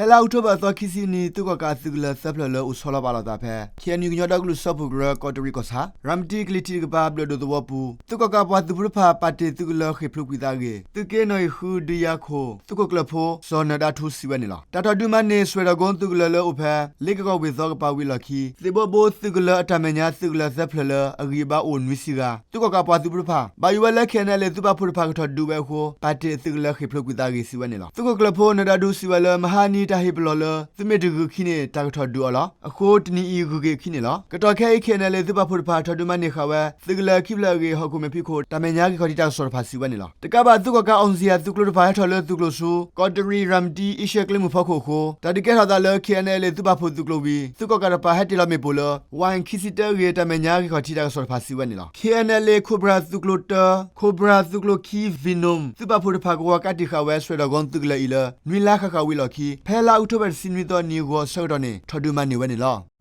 လါအီးကထိဘၢၣ်အသီခံဆံနံၤ သုးကီၣ်ကးအသုးကလၢၤသၢဖျၢၣ်လၢအိၣ်ဆီလီၤပာ်လီၤသးဖဲ ခ့ၣ်အဲၣ်ယူၣ် ကညီဒီကလုာ်စၢဖှိၣ်ကရၢ ကီးတရံးကီၢ်ဆၣ် ရၤမတံကလံၤထံးတကပၤ ဘျၢၣ်ဒိၣ်သဝီပူၤ သုးကီၣ်ကးပှၤသုးဖိတဖၣ် ပာ်တ့ၢ်သုးကလၢၤဃ့ၢ်ဖျိးကွံာ်သးအဂ့ၢ် သုးက့နီၣ်ဂံၢ်ဃု ဒုးယၤခိၣ် သုးခိၣ်ကျၢၢ်ဖိ စီၤနၢၤဒါထူစံးဝဲန့ၣ်လီၤ. တၢ်ထီၣ်ဒုးမၤန့ၢ် စွဲၣ်ဒီးကိသ့ၣ်သုးကလၢၤလၢအိၣ်ဖဲ လ့ကကီၢ်ဝ့ၢ်သီကပၤဝံၤအလီၢ်ခံ သ့ၣ်ဘိဘိသုးကလၢၤအတၢ်မဲာ်ညါသုးကလၢၤသၢဖျၢၣ်လၢအဂံၢ်အဘါအိၣ်နွံဆံဂၤ သုးကီၣ်ကးပှၤသုးဖိတဖၣ် ဘၣ်ယိၣ်ဝဲလၢ ခ့ၣ်အဲၣ်ယူၣ် သုးပာ်ဖှိၣ်တဖၣ်ကထီၣ်ဒုးဝဲအဃိ ပာ်တ့ၢ်အသုးကလၢၤဃ့ၢ်ဖျိးကွံာ်သးအဂ့ၢ် စံးဝဲန့ၣ်လီၤ. သုးခိၣ်ကျၢၢ်ဖိ နၢၤဒါထူစံးဝဲလၢ မဟါနံၤတၢ်ဟ့ၣ်ပလီၢ်လၢ သုးမ့ၢ်တဂုာ်ခံန့ၣ် တၢ်ကထီၣ်ဒုးအီၤလီၤ. အဃိတနံၤအံၤဂုာ်က့ၤအခံန့ၣ်လီၤ. ကတီၢ်ခဲအံၤ ခ့ၣ်အဲၣ်ယူၣ် သုးပာ်ဖှိၣ်တဖၣ် ထီၣ်ဒုးမၤန့ၢ်ဃာ်ဝဲ သုးကလၢၤခံဖျၢၣ်အဂ့ၢ် ဟီၣ်ခိၣ်မဲာ်ဖံးခိၣ် တၢ်မဲာ်ညါဂံၢ်ခီၣ်ထံးတၢ်ကစီၣ်တဖၣ်စံးဝဲန့ၣ်လီၤ. တကးဘၣ် သုးကီၣ်ကး အောင်ဇေယျ သုးကျိၤတဖၣ် ဟဲထီၣ်လၢသုးကျိၤဆူ ကီးတရံး ရၤမတံ အ့ရှၢၣ်ကျဲမုၢ်ဖီခိၣ်အဃိ တၢ်ဒုးကဲထီၣ်အသးလၢ ခ့ၣ်အဲၣ်ယူၣ် သုးပာ်ဖှိၣ်သုးကျိၤဝံၤ သုးကီၣ်ကးတဖၣ်ဟဲတ့ၢ်လီၤမ့ၣ်ပိၢ်လၢ ဝၣ်ခံဆံတၢအဂ့ၢ် တၢ်မဲာ်ညါဂံၢ်ခီၣ်ထံးတၢ်ကစီၣ်တဖၣ်စံးဝဲန့ၣ်လီၤ. ခ့ၣ်အဲၣ်ယူၣ် ခိၣ်ဘြၣ်သုးကျိၤတၢ ခိၣ်ဘြၣ်သုးကျိၤခံ Venom သုးပာ်ဖှိၣ်တဖၣ်ကဝီၤကးတံာ်ဃာ်ဝဲ စွဲၣ်ဒီးကိသ့ၣ်သုးကလၢၤအံၤလၢ နွံလါဃၣ်ဃၣ်ဝံၤအလီၢ်ခံ ဖဲလါအီးကထိဘၢၣ်တဆံနွံသီနံၤဂီၤအဆၢကတီၢ်န့ၣ် ထီၣ်ဒုးမၤန့ၢ်ဝဲန့ၣ်လီၤ.